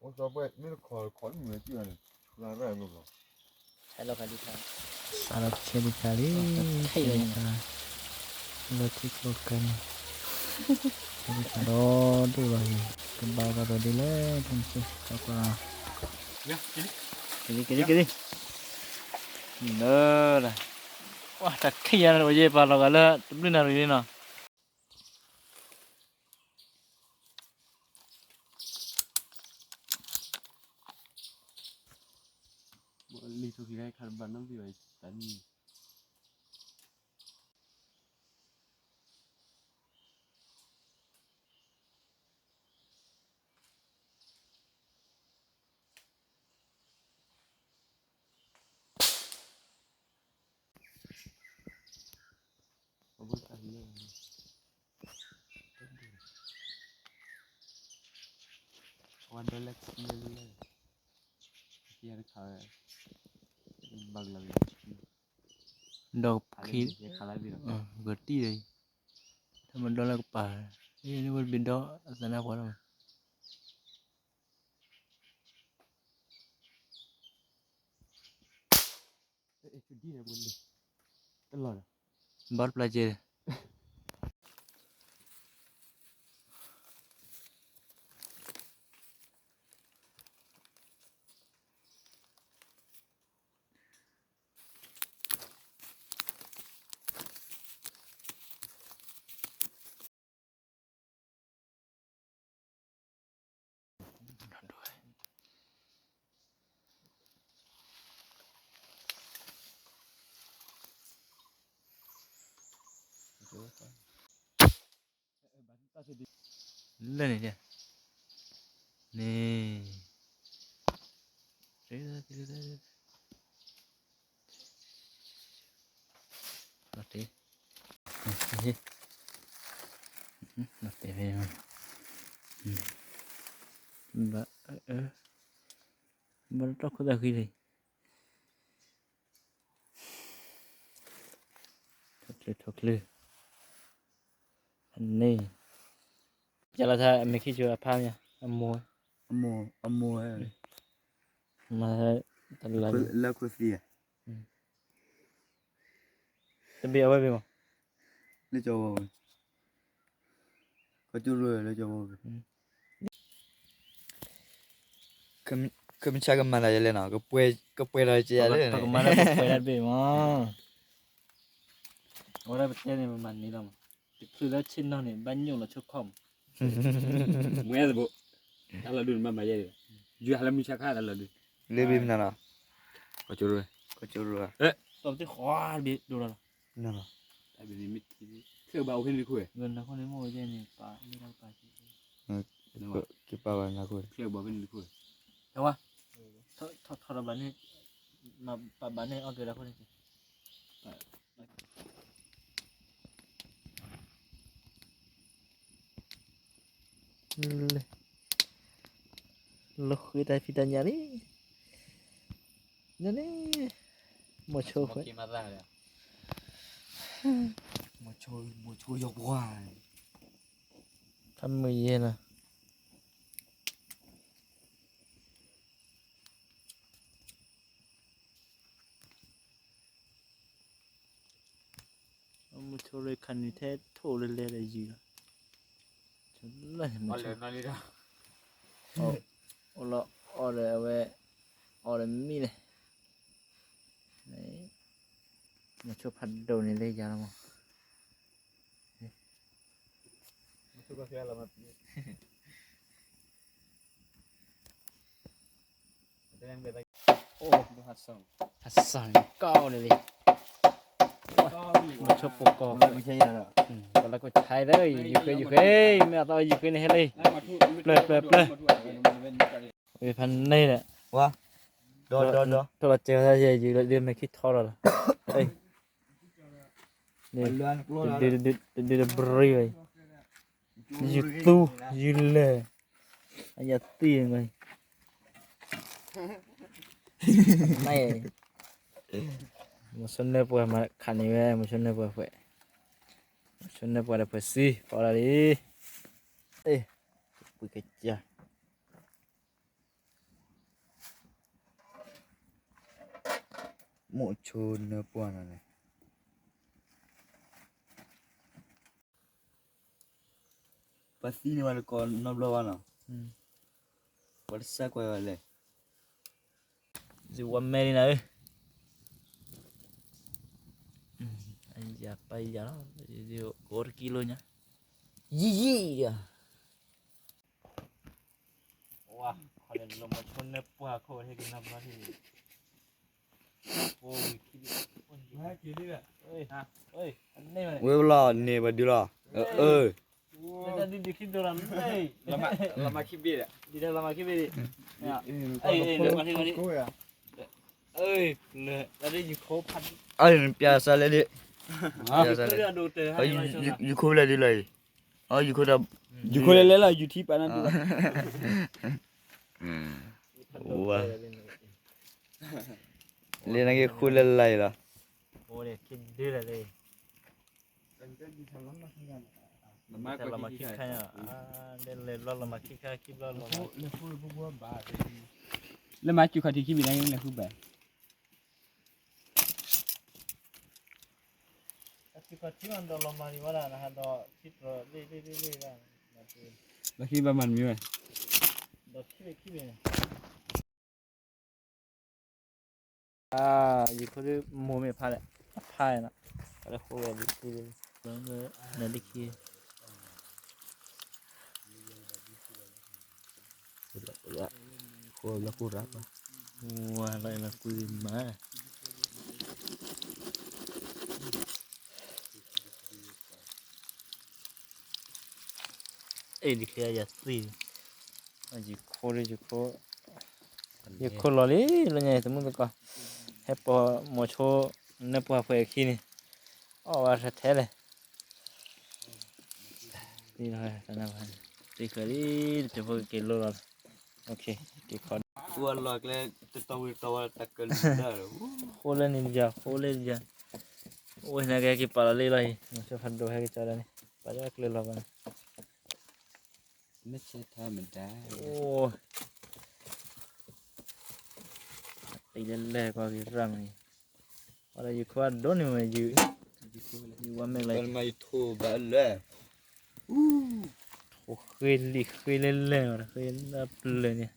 အိၣ်စီၤပှဲၢ်မ့ၢ်တခီခီတမုာ်စံၣ်ဘၣ်န့ၣ်, လၢရဲၣ်လိၤလီၤ, စးလီၤခဲဒံးခါလံ, ခဲဒံးခါ, လၢထံကျိကဲန့ၣ်, ခဲဒံးခါဒီဒိၣ်လီၤ, ကဘၣ်ဘၣ်ဒီးဒ်လဲၣ်, ကဲလံ ကဲလံ ကဲလံ, လၢ, ဝါ တၢ်ခံးယၤန့ၣ် အိၣ်ယဲၢ်ပာ်လီၤဂာ်လၢ တဘျုးနၣ်ရံၣ်လံနီၤ. လံာ်ထူၣ်ဖျံးခါတဘၣ်နီတဘ့ၣ်ဘၣ်, တၢ်နံၣ် ဒီးခံ, ဂတံၢ်ဒီး, ထမဒီလၢကပၤ, န့ၣ်ဝဲတဘ့ၣ်ဒီးအသနၢ်ပှၤလီၤ. ဘၣ်တပျၢ်ကဲ, လၢန့ၣ်, န့ၣ်, လီၤတဲာ်, လီၤတဲာ်ဖဲန့ၣ်, ဘၣ်, ဘၣ်တၢ်ခိၣ်သၣ်ဃံလံ, ထီၣ်ချုးထီၣ်ချုး, န့ၣ်, ကလီၤသးအမဲာ်ခံဆိအဖါမး, အမိၢ်, အမိၢ်, မၤ, လၢခိၣ်သံ, တဘ့ၣ်အဝဲဘ့ၣ်မး, လၢကၠီဝီၤ, ကၠီရိၤလၢကၠီဝီၤ, ကမဆါကမၤသးယဲလဲၣ်နီၤ, ကပှဲၤဒီးကယဲလဲၣ်, ပကမၤလၢပပှဲၤဒၣ်တဘ့ၣ်မး, အဝဲဒၣ်ပတဲန့ၣ် ပမၤန့ၢ်လီၤမး, တချုးလၢဆ့ၣ်နီၤန့ၣ် ဘၣ်ညိၣ်လီၤဆိခီၣ်မး, မွဲသဘိ, တၢ်လီၤဒုးန့ၣ်မၤမၤယဲ, ယွၤဟးလၢမုၢ်ဆါခါတၢ်လီၤဒုး, လၢဘ့ၣ်မနုၤလီၤ, ကၠီရိၤ, ကၠီရိၤ, တဘ့ၣ်ဃီတဘ့ၣ်ဒိၣ်လီၤလီၤ, နၤလီၤ, ကပာ်ဘၣ်နၤခိၣ်, ထီၣ်ထီၣ်ထီၣ်ဘၣ်န့ၣ်, ပာ်ဘၣ်န့ၣ်အီၣ်က့ၤလၢခိၣ်န့ၣ်, လၢဃ့တၢ်ဖံးတၢ်ညၣ်လံ, န့ၣ်, မိၤဆိခွဲး, မိၤဆိ, မိၤဆိယီၤပှၢ်, ဖးမုာ်ယဲလီၤ. မိၤဆိရ့ခါန့ၣ် ထဲထိၣ်လဲၤလဲၤဒီးယုၢ်လီၤ, လၢန့ၣ်မိၤဆိ, အိၣ်လီၤအီၣ်ဒီးအဝဲ, အီၣ်ဒီးမံန့ၣ်, မိၤဆိဖးဒိၣ်န့ၣ်လၢယၤလီၤမး. ဟးစၢ်န့ၣ်ကီၢ်န့ၣ်လံ, မိၤဆိပိာ်ကီၢ်, ကလၢကိၣ်ဆါလၢ ယူၤဃ့ ယူၤဃ့, မ့ၢ်အသီယူၤဃ့န့ၣ်ဟဲလံ, ပျၢၤ ပျၢၤ ပျၢၤ, ဝဲဖးန့ၣ်ဒီး, ထီၣ်လီၤစဲးဝဲယဲ ယူၤလၢဒုးမဲာ်ခံထီထီၣ်လီၤ, တဒုးတဘြံဝဲ, ယူၤသူ, ယူၤလဲၤ, အယၤသံ, မိၤဆိနၢပှၤမၤခးန့ၢ်ဝဲ မိၤဆိနၢပှၤဖှဲး, မိၤဆိနၢပှၤဒီးဖှဲးစံ ဖီဒၣ်လံ, ပှ့ၤကစၢ်. မိၢ်ဆိနၢပှၢ်နီၤန့ၣ် ပှၤသံန့ၢ်ဝဲတကိးနီတဘျီဘၣ်နီၤ, ပှၤတစဲးကွၢ်ဝဲလဲၣ်, ယဝဲမဲာ်လံနၤဧၢ, အယၤပာ်ယၤလီၤ, အိၣ်တကံလိညါ, ယံာ်ယံာ်ဒီး ဝါ, ခီလၢလီၤမၤဆိနၢပှၢ်ခိၣ်ဟဲက့ၤနီတဘျီ, ဝဲလီၤန့ၢ်ပှၤဒုလီၤ, အၢ ပျးစးလဲၣ်ဒ့ၣ်, ယူၤခိၣ်ဖဲလဲၣ်ဒုလီၤအံၤ, ယူၤခိၣ်ဖဲလဲၣ်, ယူၤထံပာ်နၤဒုလီၤ, လၢနက့ၤဃိလဲၤလၢ်အံၤလီၤ, လီၤမၤခံခါ, လီၤမၤခံခါခံဘျီလီၤ, လၢမၤစူၤခီၣ်ထံးခံဘ့ၣ်န့ၣ်လဲၤဃုဘၣ် လီၢ်ခံဘၣ်မၤတမံၤဝဲ, ယခိၣ်ဒုးမိၢ်မ့ၢ်ဖးလဲၣ်, အဖးနီၤ, ပှၤလၢဃိဝဲဒ်ခံ, နဒ်ခံ, ဃိလၢဃိရၣ်, ဝါလီၤလၢကွံမး အဲ ဒ်ခံယၤသံ, ယခိၣ်လၢယခိၣ်, ယခိၣ်လီၤလံလၢညါ တမုၢ်သကိး, ဟဲပိာ်မိၤဆိ နၢပှၢ်ဖှဲးခံန့ၣ်, အီၣ်ဝဲထဲထဲလဲၣ်, သံလီၤ, သံဃဲၤလံ, တဖိက့ၤလိလီၤ, က့ၤခီ, ဃိလၢန့ၣ်ယၤ ဃိလၢန့ၣ်ယၤ, အိၣ်နကဲက့ၤပာ်လီၤလံလီၤအံၤ မိၤဆိဖးဒိၣ်ဟဲက့ၤကၠီဒၣ်န့ၣ် ပာ်လၢအကျဲလီၤဘၣ်န့ၣ်, အိၣ်, တလဲၤလဲၤကွၢ်က့ၤရၣ်မးအံၤ, ဝဲဒၣ်ယခိၣ်အဒိၣ်န့ၢ်ဝဲယုၢ်, ယဝဲမဲာ်လၢ ယထိၣ်ဘၣ်လၢ ဃ့လံာ်ဃ့လဲၣ်လဲၣ် ဃ့လၢပျၢၤန့ၣ်,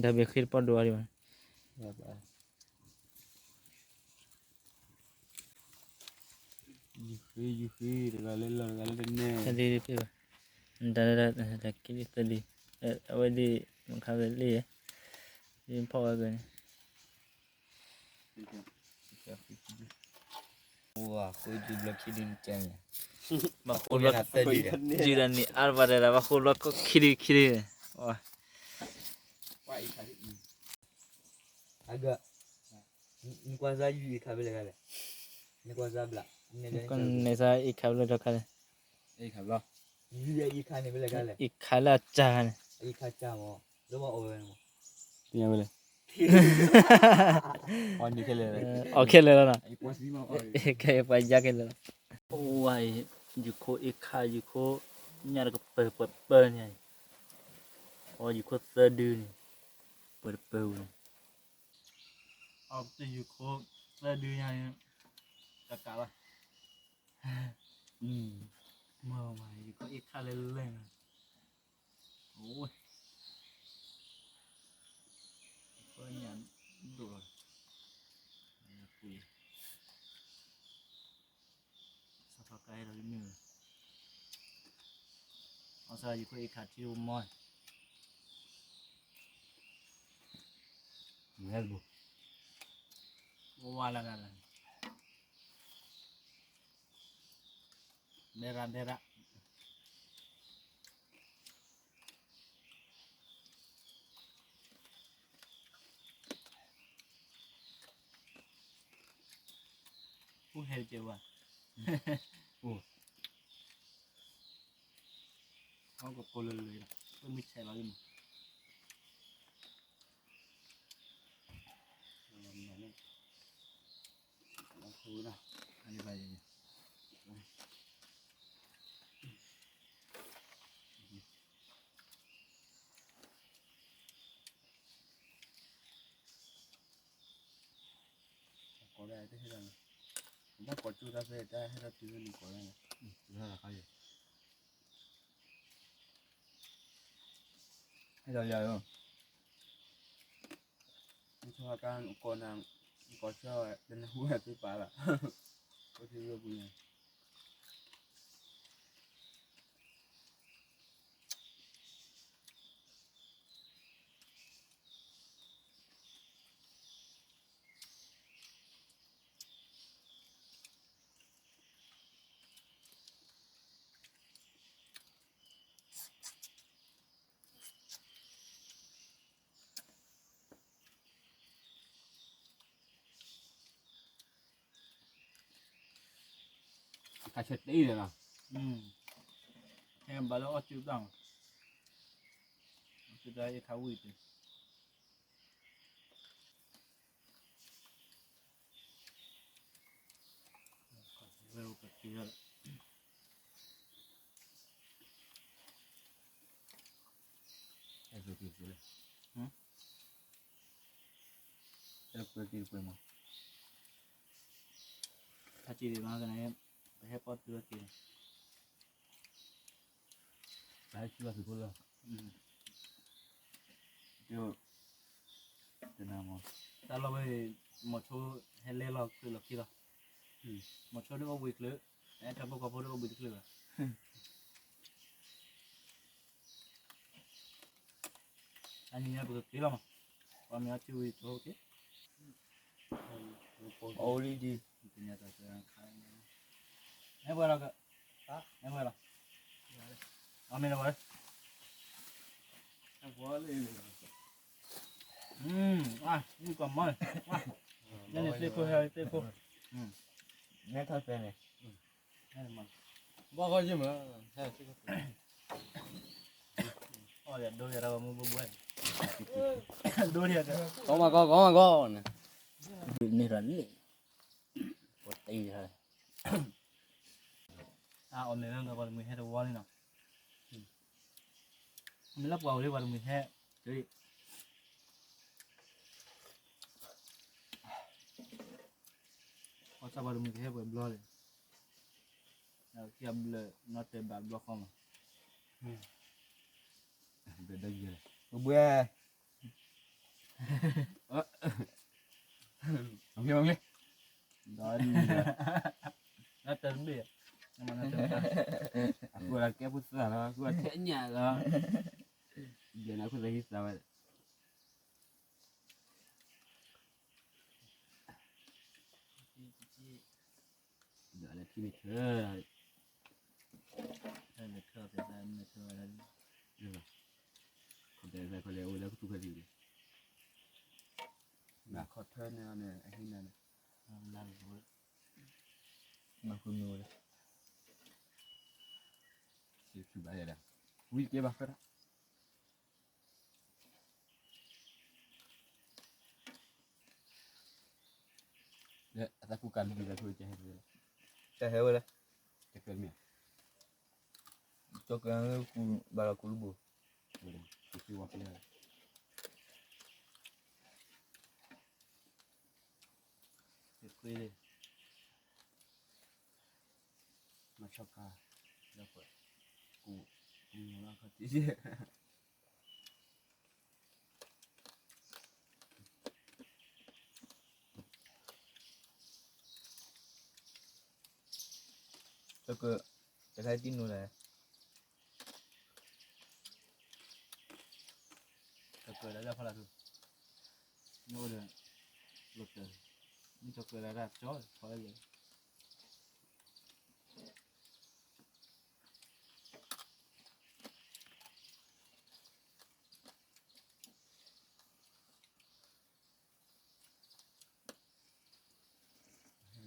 တၢ်ဘၣ်ဃ့တပီၢ်ဒိၣ်အါဒံးဘၣ်, ယုၢ်ဃ့ ယုၢ်ဃ့ တဂၤလၢလီၢ်တဂၤလၢတန့ၢ်, တၢ်ဒ်တဖျၢၣ်ဘၣ်, တၢ် တၢ်က့ဒ်သၢဒ်, အဝဲဒ် မခါဝဲလံ, ဒ်ဖီၣ်ဝဲဂၤန့ၣ် ဝါ ဃိဒုဘျီခံဒုန့ၣ်ကဲန့ၣ်, ဘၣ်ဃိဘျီ ယုၢ်ဒၣ်န့ၣ်အါဘၣ်တၢ် ဘၣ်ဃိဘျီခံဒုခံဒုန့ၣ်, အဂၤ, နကွၢ်စၢ်ယုၢ်အံၤခါဖဲလဲၣ်ခါလဲၣ်, နကွၢ်စၢ်ဘျး, နကွၢ်စၢ်အံၤခါဖဲလဲၣ်တခါလဲၣ်, ယုၢ်အံၤခါန့ၣ်ဖဲလဲၣ်ခါလဲၣ်, အံၤခါလၢအစၢ်န့ၣ်, အံၤခါစၢ်မး, လၢမၤအီၣ်ဝဲန့ၣ်မး, ပညါဝဲလဲၣ်, အီၣ်ခဲလၢာ်လီၤနီၤ, ခဲပှၤယါခဲလၢာ်လီၤ, အိၣ်ဝဲအံၤ, ယုၢ်ခိၣ်အံၤခါ ယုၢ်ခိၣ်ညၣ်တကပၢၤပှဲၤပၢၤန့ၣ်, အီၣ်ယုၢ်ခိၣ်သၢဒုန့ၣ်, ပှဲၤတပၢၤဝဲန့ၣ်, အီၣ်ပတယုၢ်ခိၣ်သၢဒုညါန့ၣ်, တကးဘၣ်, မ့ၢ်မး ယုၢ်ခိၣ်အံၤခါလဲၣ်လဲၣ်န့ၣ်, အိၣ်, ယုၢ်ခိၣ်ညၣ်ဒိၣ်လီၤ, ပှဲၤ ဆီထီၣ်ကါဟဲလီၤလၢမ့ၢ်ဝဲ, အီၣ်စၢ်ယုၢ်ခိၣ်အံၤခါထံအိၣ်မီၢ်, ဝါလၢလၢလၢ, ဘဲရၣ်ဘဲရၣ် အိၣ်ဟဲကဲဝဲ, အိၣ်, အီၣ်ကကိးလၢလၢလီၤ, ပမ့ၢ်ဆဲးလီၤလံမး, အ တဟဲဒီးန့ၣ်, တၢ်ကိးကၠိတၢ်ဖဲတၢ်ဟဲဒီးတုၤဖဲန့ၣ်ကိးလၢန့ၣ်, ဟဲဒီးယၤ, မ့ၢ်ဆိကမိၣ်ကါကိးနၤ, ကိးဆၢဝဲ တနၢ်ဟူဝဲသ့ၣ်ပာ်လီၤ, အိၣ်ထံဝဲပူၤညါ ခါဆၢတ့ၢ်လီၤ, ဟဲဘၣ်လၢအီၣ်စုတၢ်မး, အီၣ်စုတၢ်အ့ၣ်ခါဝံၣ်တ့ၢ် ဟဲပှဲၤက့ၤပှဲၤမး, ဟဲက့ၤဒံးမးကန့ၣ်, ပဟဲပီၣ်တုၤဝဲက့ၤန့ၣ်, ပဟဲဆူအသုးဖိလီၤ, တနၤမး, တၢ်လီၢ်ဝဲ, မီၤဆိဟဲလဲလီၤချုးလီၤခံလီၤ, မီၤဆိဒ်အိၣ်ဘှံးချုး, အဲ ထၢဖီကီၢ်ဖိဒ်အိၣ်ဘှံးတချုးဘၣ် အနံၤညါပကက့ၤလီၤမး, ပှၤမ့ၢ်အီၣ်ထံဝံၤကအိၣ်က့ၤ, အီၣ်လံဒံး, နဲပှဲၤလီၤက, နဲပှဲၤလီၤ, အမ့ၢ်လီၤဝဲ, အါ, မုၣ်ကီၤမီၤ, နဲန့ၣ်သ့ၣ်ခိၣ်ဟဲသ့ၣ်ခိၣ်, နဲထီၣ်သဲန့ၣ် ဘၣ်ဃီယမ့ၢ်, ဒိဒ်, ကီမးကီ ကီမးကီန့ၣ်, န့ၣ်ရၤလံ, ပှၤတအံၤ, အီၣ်မ့ၢ်လၢပှၤတမှံၤဟဲတဝီလံနီၤ, မ့ၢ်လၢပှၤအိၣ်လံပှၤတမှံၤဟဲ, အီၣ်စၢ်ပှၤတမှံၤကဟဲပှဲၤဘျီလံ, ခံဘျၢၣ်နီတဘးဘျီဃီမး, ဘျဲၣ်ဒၢယဲ, ဘှဲ, အမ့ၢ်, အမ့ၢ်, ဒီး, နတဘ့ၣ်, အဃိလၢကဲဖိသၣ်လီၤ အဃိထဲညၣ်လီၤ, ယဲၢ်နၤခိၣ်သးဟံးသးဝဲ, ဒီးလၢထံမ့ၢ်ထၢ, ထၢ, ခီထၢန့ၣ်န့ၣ် အဟံးနၤန့ၣ်, မၤဃုမ့ၢ်ဝဲ, ဝံၤက့ၤဘၣ်ဃဲဒၣ် အသးကူကၤလံၤဒီး တဟဲဝဲလဲၣ်, တကဲမ့ၢ်, ကၠီကၤ, ဘၣ်လီၤကူလၢဘိ, တခွ့လံ, မၤဆီၣ်ခါ, လၢပှဲၤ, ကူ, ကူမီၤလၢခီၣ်ထံး တက, တခါတံၢ်နူလဲၣ်, တကလၢလၢဖီလာ်ထူ, မ့ၢ်အိၣ်ဒီး, လီၤတၢၢ်, မ့ၢ်တကလၢဒၣ်ကၠီ, ဖီလၢယဲၢ်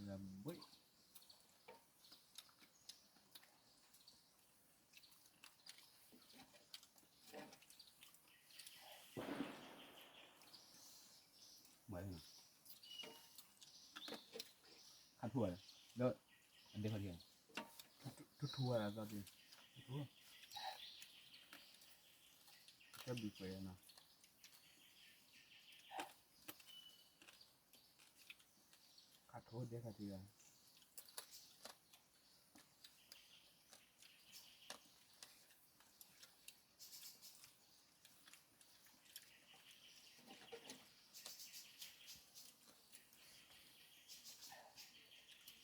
လၢဘှံး မၤလၢနၤ, ခါထူၣ်ဝဲ, ဒီး, အဒဲခီၣ်ထံး, ထူၣ်ထူၣ်ဝဲဒၣ်သီဒံး, တၢ်ဘျုးပှဲၤနီၤ, ခါထူၣ် အိၣ်ဒဲခါထံဂၤ မ့ၢ်ဝ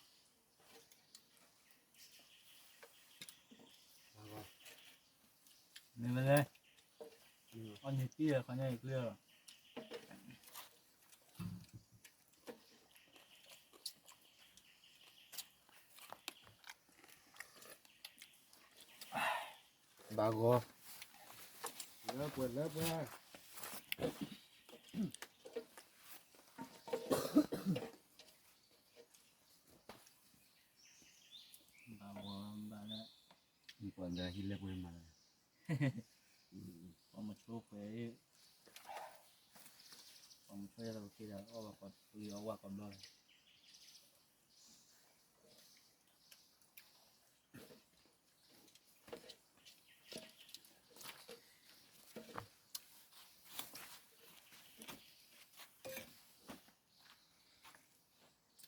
ဲလဲၣ်, အီၣ်န့ၢ်တံၢ်အခီညါအံၤကျ့လီၤ. ဘၣ်ဂီၤ, လၢပှဲၤလၢပှဲၤ, ဘၣ်ဂီၤဘၣ်လၢ, ပှၤလၢဟံၣ်လၢပှဲၤမးလၢ, ပှၤမၤဆိခွဲး, ပှၤမၤဆိယၤလီၤက့ၤဒီး အီၣ်ဘၣ်ကီးပှံၤအီၣ်ဝၣ်ကီးဘျီလီၤ.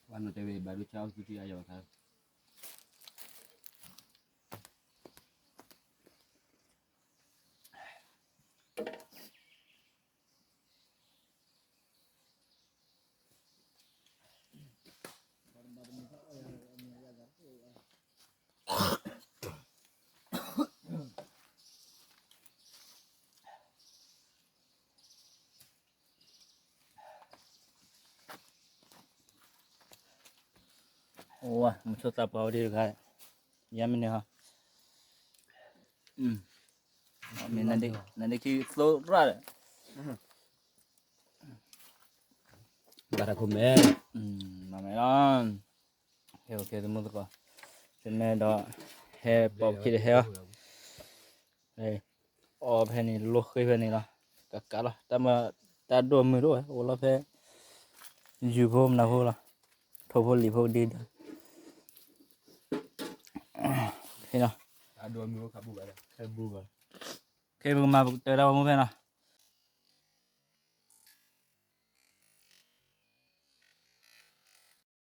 ဝဲနီၢ်တဲဝဲဘၣ်ဒိဆါအီၣ်ဆူထံအယီၤခါ အိၣ်ဝဲ မုဆိသးပှၢ်ဝဲဒၣ်တခါ, ယါမ့ၢ်န့ၣ်ဟီ, မ့ၢ်နဒ့ခံသိရၣ်ဒီး, ဘၣ်တၢ်ခိၣ်မဲ, မ့ၢ်လီၤ, ဟဲအိၣ်ကဲသမူသကိး, တမ့ၢ်ဒီး, ဟဲပိာ်ပခံဒီးဟဲအီၤ အီၣ်ဖဲန့ၣ် လိဃ့ဖဲန့ၣ်လီၤ, ကကးလီၤ, တၢ်မၤ, တၢ်ဒိၣ်မုၢ်ဒိၣ်ဝဲ အိၣ်လီၤဖဲ, ယုၢ်ဖိမနုၤဖိလီၤ, ထိၣ်ဖိလံၣ်ဖိဒ်ဒီး, လီၤ, ခဲပကမၤပကတၢၢ်တၢ်ဂီၤမူဖဲလီၤ,